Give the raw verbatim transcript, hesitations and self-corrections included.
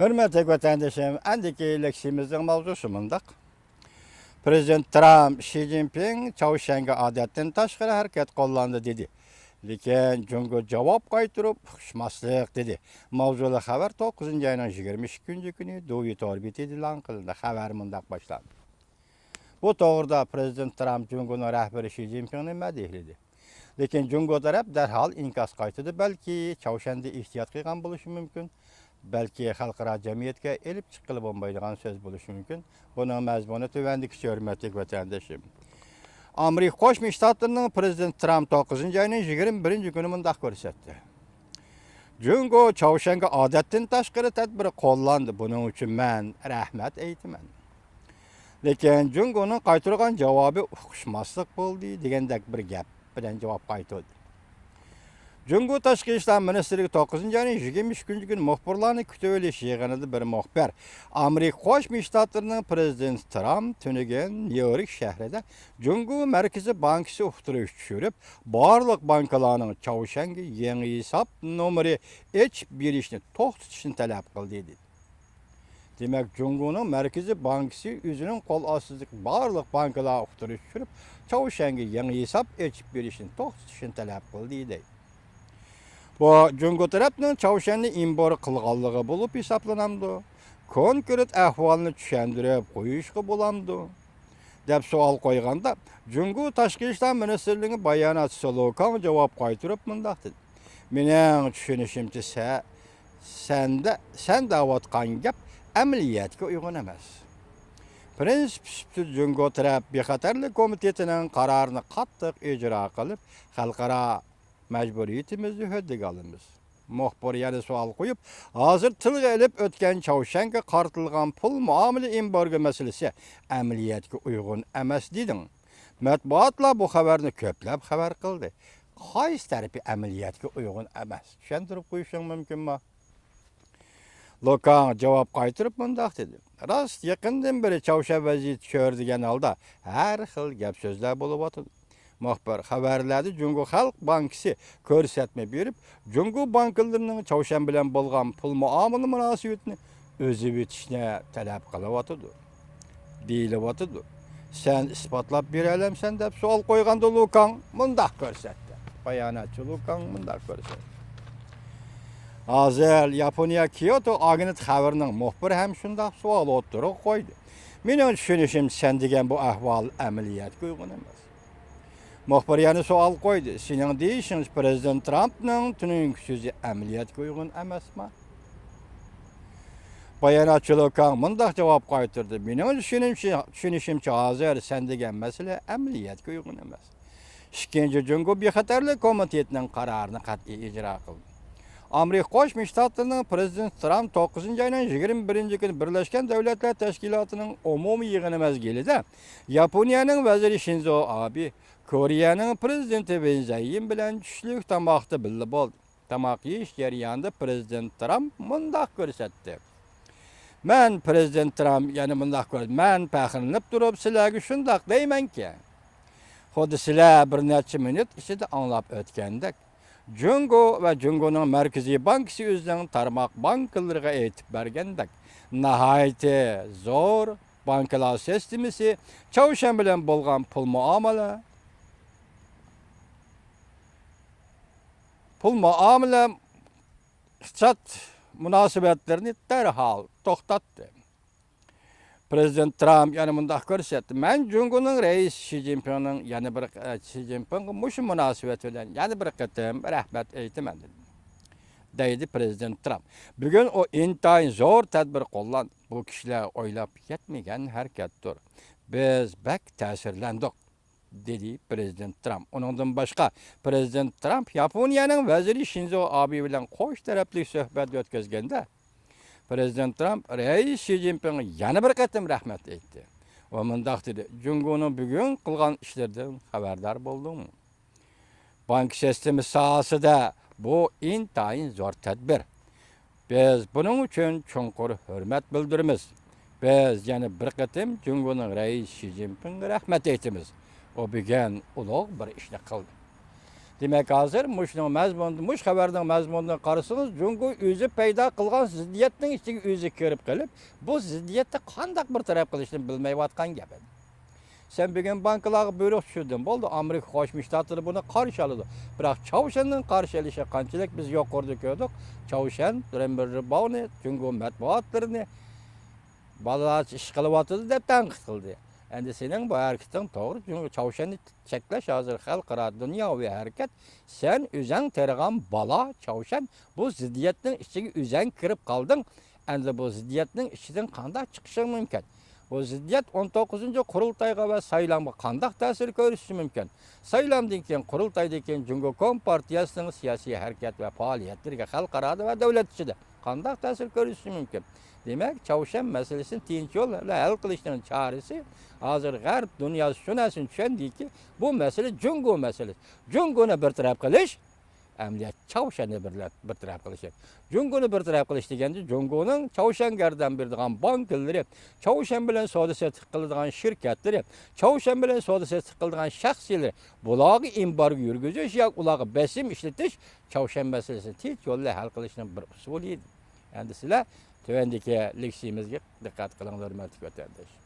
ھۆرمەتلىك ۋەتەندىشىم، ئەندىكى لېكسىيىمىزنىڭ ماۋزۇسى مۇنداق. پرېزىدېنت ترامپ شى جىنپىڭ چاۋشيەنگە ئادەتتىن تاشقىرى ھەرىكەت قوللاندى دېدى. لېكىن جۇڭگو جاۋاب قايتۇرۇپ ئۇقۇشماسلىق دېدى. ماۋزۇلۇق خەۋەر توققۇزىنچى ئاينىڭ يىگىرمە ئىككىنچى كۈنى دۇيى تور بېتىدە ئېلان قىلىندى. خەۋەر مۇنداق باشلاندى. بۇ توغرىدا پرېزىدېنت ترامپ جۇڭگونىڭ رەھبىرى شى جىنپىڭنى مەدھىيەلىدى. لېكىن جۇڭگو تەرەپ دەرھال ئىنكاس قايتۇردى، بەلكى چاۋشيەندە ئېھتىيات قىلغان بولۇشى مۇمكىن، بەلكى خەلقئارا جەمئىيەتكە ئېلىپ چىققىلى بولمايدىغان سۆز بولۇشى مۇمكىن. بۇنىڭ مەزمۇنى تۆۋەندىكىچە، ھۆرمەتلىك ۋەتەندىشىم. ئامېرىكا قوشما شتاتلىرىنىڭ پرېزىدېنتى ترامپ توققۇزىنچى ئاينىڭ يىگىرمە بىرىنچى كۈنى مۇنداق كۆرسەتتى. جۇڭگو چاۋشيەنگە ئادەتتىن تاشقىرى تەدبىر قوللاندى، بۇنىڭ ئۈچۈن مەن رەھمەت ئېيتىمەن. لېكىن جۇڭگونىڭ قايتۇرغان جاۋابى ئۇقۇشماسلىق بولدى دېگەندەك بىر گەپ بىلەن جاۋاب قايتۇردى. جۇڭگو تاشقى ئىشلار مىنىستىرلىكى توققۇزىنچى ئاينىڭ يىگىرمە ئىككىنچى كۈنى مۇخبىرلارنى كۈتۈۋېلىش يىغىنىدا بىر مۇخبىر، ئامېرىكا قوشما شتاتلىرىنىڭ پرېزىدېنتى ترامپ تۈنۈگۈن نيۇ يورك شەھىرىدە جۇڭگو مەركىزىي بانكىسى ئۇقتۇرۇش چۈشۈرۈپ، بارلىق بانكىلارنىڭ چاۋشيەنگە يېڭى ھېساب نومۇرى ئېچىپ بېرىشنى توختىتىشنى تەلەپ قىلدى، دېدى. دېمەك، جۇڭگونىڭ مەركىزىي بانكىسى ئۆزىنىڭ قول ئاستىدىكى بارلىق بانكىلارغا ئۇقتۇرۇش چۈشۈرۈپ، چاۋشيەنگە يېڭى ھېساب ئېچىپ بېرىشنى توختىتىشنى تەلەپ قىلدى، دەيدۇ. بۇ جۇڭگو تەرەپنىڭ چاۋشيەننى ئىمبور قىلغانلىقى بولۇپ ھېسابلىنامدۇ؟ كونكرېت ئەھۋالنى چۈشەندۈرۈپ قويۇشقا بولامدۇ؟ دەپ سوئال قويغاندا، جۇڭگو تاشقى ئىشلار مىنىستىرلىكىنىڭ باياناتچىسى لو كاڭ جاۋاب قايتۇرۇپ مۇنداق دېدى: مېنىڭ چۈشىنىشىمچە، سە-، سەندە، سەن دەۋاتقان گەپ ئەمەلىيەتكە ئۇيغۇن ئەمەس. پرىنسىپ سۈپىتىدە جۇڭگو تەرەپ بىخەتەرلىك كومىتېتىنىڭ قارارىنى قاتتىق ئىجرا قىلىپ، خەلقئارا مەجبۇرىيىتىمىزنى ھۆددىگە ئالىمىز. مۇخبىر يەنە سوئال قويۇپ، ھازىر تىلغا ئېلىپ ئۆتكەن چاۋشيەنگە قارىتىلغان پۇل مۇئامىلە ئېمبارگو مەسىلىسى ئەمەلىيەتكە ئۇيغۇن ئەمەس دېدىڭ. مەتبۇئاتلار بۇ خەۋەرنى كۆپلەپ خەۋەر قىلدى. قايسى تەرىپى ئەمەلىيەتكە ئۇيغۇن ئەمەس؟ چۈشەندۈرۈپ قويۇشۇڭ مۇمكىنمۇ؟ لوكاڭ جاۋاب قايتۇرۇپ مۇنداق دېدى: راست، يېقىندىن بېرى چاۋشيەن ۋەزىيىتى چۆرىدىگەن ھالدا ھەر خىل گەپ سۆزلەر بولۇۋاتىدۇ. مۇخبىر خەۋەرلەردە جۇڭگو خەلق بانكىسى كۆرسەتمە بېرىپ، جۇڭگو بانكىلىرىنىڭ چاۋشيەن بىلەن بولغان پۇل مۇئامىلە مۇناسىۋىتىنى ئۈزۈۋېتىشنى تەلەپ قىلىۋاتىدۇ، دېيىلىۋاتىدۇ. سەن ئىسپاتلاپ بېرەلەمسەن؟ دەپ سوئال قويغاندا لۇكاڭ مۇنداق كۆرسەتتى. باياناتچى لۇكاڭ مۇنداق كۆرسەتتى. ھازىر ياپونىيە كيوتو ئاگېنت خەۋىرىنىڭ مۇخبىرى ھەم شۇنداق سوئال ئوتتۇرىغا قويدى. مېنىڭ چۈشىنىشىمچە، سەن دېگەن بۇ ئەھۋال ئەمەلىيەتكە ئۇيغۇن ئەمەس. مۇخبىر يەنە سوئال قويدى: سېنىڭ دېيىشىڭچە، پرېزىدېنت ترامپنىڭ تۈنۈگۈنكى سۆزى ئەمەلىيەتكە ئۇيغۇن ئەمەسما؟ باياناتچى لۇكاڭ مۇنداق جاۋاب قايتۇردى: مېنىڭ چۈشىنىشىمچە، چۈشىنىشىمچە، ھازىر سەن دېگەن مەسىلە ئەمەلىيەتكە ئۇيغۇن ئەمەس. ئىككىنچى، جۇڭگو بىخەتەرلىك كومىتېتىنىڭ قارارىنى قەتئىي ئىجرا قىلدى. ئامېرىكا قوشما شتاتلىرىنىڭ پرېزىدېنتى ترامپ توققۇزىنچى ئاينىڭ يىگىرمە بىرىنچى كۈنى بىرلەشكەن دۆلەتلەر تەشكىلاتىنىڭ ئومۇمىي يىغىنى مەزگىلىدە ياپونىيەنىڭ ۋەزىرى شىنزو ئابې كورېيەنىڭ پرېزىدېنتى ۋىن زەيىن بىلەن چۈشلۈك تاماقتا بىللە بولدى. تاماق يېيىش جەريانىدا پرېزىدېنت ترامپ مۇنداق كۆرسەتتى: مەن پرېزىدېنت ترامپ، يەنە مۇنداق كۆر-، مەن پەخىرلىنىپ تۇرۇپ سىلەرگە شۇنداق دەيمەنكى، خۇددى سىلەر بىر نەچچە مىنۇت ئىچىدە ئاڭلاپ ئۆتكەندەك، جۇڭگو ۋە جۇڭگونىڭ مەركىزىي بانكىسى ئۆزىنىڭ تارماق بانكىلىرىغا ئېيتىپ بەرگەندەك، ناھايىتى زور بانكىلار سىستېمىسى چاۋشيەن بىلەن بولغان پۇل مۇئامىلە، پۇل مۇئامىلە ئىقتىساد مۇناسىۋەتلىرىنى دەرھال توختاتتى. پرېزىدېنت ترامپ يەنە مۇنداق كۆرسەتتى: مەن جۇڭگونىڭ رەئىسى شى جىنپىڭنىڭ يەنە بىر، شى جىنپىڭغا مۇشۇ مۇناسىۋەت بىلەن يەنە بىر قېتىم رەھمەت ئېيتىمەن، دېدى، دەيدۇ پرېزىدېنت ترامپ. بۈگۈن ئۇ ئىنتايىن زور تەدبىر قوللاندى. بۇ كىشىلەر ئويلاپ يەتمىگەن ھەرىكەتتۇر. بىز بەك تەسىرلەندۇق، دېدى پرېزىدېنت ترامپ. ئۇنىڭدىن باشقا، پرېزىدېنت ترامپ ياپونىيەنىڭ ۋەزىرى شىنزو ئابې بىلەن قوش تەرەپلىك سۆھبەت ئۆتكۈزگەندە، پرېزىدېنت ترامپ رەئىس شى جىنپىڭغا يەنە بىر قېتىم رەھمەت ئېيتتى. ئۇ مۇنداق دېدى: جۇڭگونىڭ بۈگۈن قىلغان ئىشلىرىدىن خەۋەردار بولدۇڭمۇ؟ بانكا سىستېمىسى ساھەسىدە بۇ ئىنتايىن زور تەدبىر. بىز بۇنىڭ ئۈچۈن چوڭقۇر ھۆرمەت بىلدۈرىمىز. بىز يەنە بىر قېتىم جۇڭگونىڭ رەئىسى شى جىنپىڭغا رەھمەت ئېيتىمىز. ئۇ بۈگۈن ئۇلۇغ بىر ئىشنى قىلدى. دېمەك، ھازىر مۇشۇنىڭ مەزمۇنىدا، مۇشۇ خەۋەرنىڭ مەزمۇنىدىن قارىسىڭىز، جۇڭگو ئۆزى پەيدا قىلغان زىددىيەتنىڭ ئىچىگە ئۆزى كىرىپ قېلىپ، بۇ زىددىيەتتە قانداق بىر تەرەپ قىلىشنى بىلمەيۋاتقان گەپ ئىدى. سەن بۈگۈن بانكىلارغا بۇيرۇق چۈشۈردۈڭ، بولدى، ئامېرىكا قوشما شتاتلىرى بۇنى قارشى ئالىدۇ. بىراق چاۋشيەننىڭ قارشى ئېلىشى قانچىلىك بىز يۇقىرىدا كۆردۇق. چاۋشيەن رېنبېرباۋنى، جۇڭگو مەتبۇئاتلىرىنى، بالىلارچە ئىش قىلىۋاتىدۇ دەپ تەنقىد قىلدى. ئەندى سېنىڭ بۇ ھەرىكىتىڭ توغرا، جۇڭگو چاۋشيەننى چەكلەش ھازىر خەلقئارا دۇنياۋى ھەرىكەت. سەن ئۆزەڭ تېرىغان بالا چاۋشيەن، بۇ زىددىيەتنىڭ ئىچىگە ئۆزەڭ كىرىپ قالدىڭ. ئەمدى بۇ زىددىيەتنىڭ ئىچىدىن قانداق چىقىشىڭ مۇمكىن؟ بۇ زىددىيەت ئون توققۇزىنچى قۇرۇلتايغا ۋە سايلامغا قانداق تەسىر كۆرسىتىشى مۇمكىن؟ سايلامدىن كېيىن، قۇرۇلتايدىن كېيىن جۇڭگو كومپارتىيەسىنىڭ سىياسىي ھەرىكەت ۋە پائالىيەتلىرىگە خەلقئارادا ۋە دۆلەت ئىچىدە قانداق تەسىر كۆرسىتىشى مۇمكىن؟ دېمەك، چاۋشيەن مەسىلىسىنى تىنچ يول بىلەن ھەل قىلىشنىڭ چارىسى، ھازىر غەرب دۇنياسى شۇ نەرسىنى چۈشەندىكى، بۇ مەسىلە جۇڭگو مەسىلىسى. جۇڭگونى بىر تەرەپ قىلىش، ئەمەلىيەت چاۋشيەننى بىرلەپ، بىر تەرەپ قىلىش. جۇڭگونى بىر تەرەپ قىلىش دېگەندە، جۇڭگونىڭ چاۋشيەنگە ياردەم بېرىدىغان بانكىلىرى، چاۋشيەن بىلەن سودا سېتىق قىلىدىغان شىركەتلىرى، چاۋشيەن بىلەن سودا سېتىق قىلىدىغان شەخسلەر، بۇلارغا ئېمبارگو يۈرگۈزۈش ياكى ئۇلارغا بېسىم ئىشلىتىش چاۋشيەن مەسىلىسىنى تىنچ يول بىلەن ھەل قىلىشنىڭ بىر ئۇسۇلى ئىدى. ئەمدى سىلەر تۆۋەندىكى لېكسىيىمىزگە دىققەت قىلىڭلار، ھۆرمەتلىك ۋەتەنداش.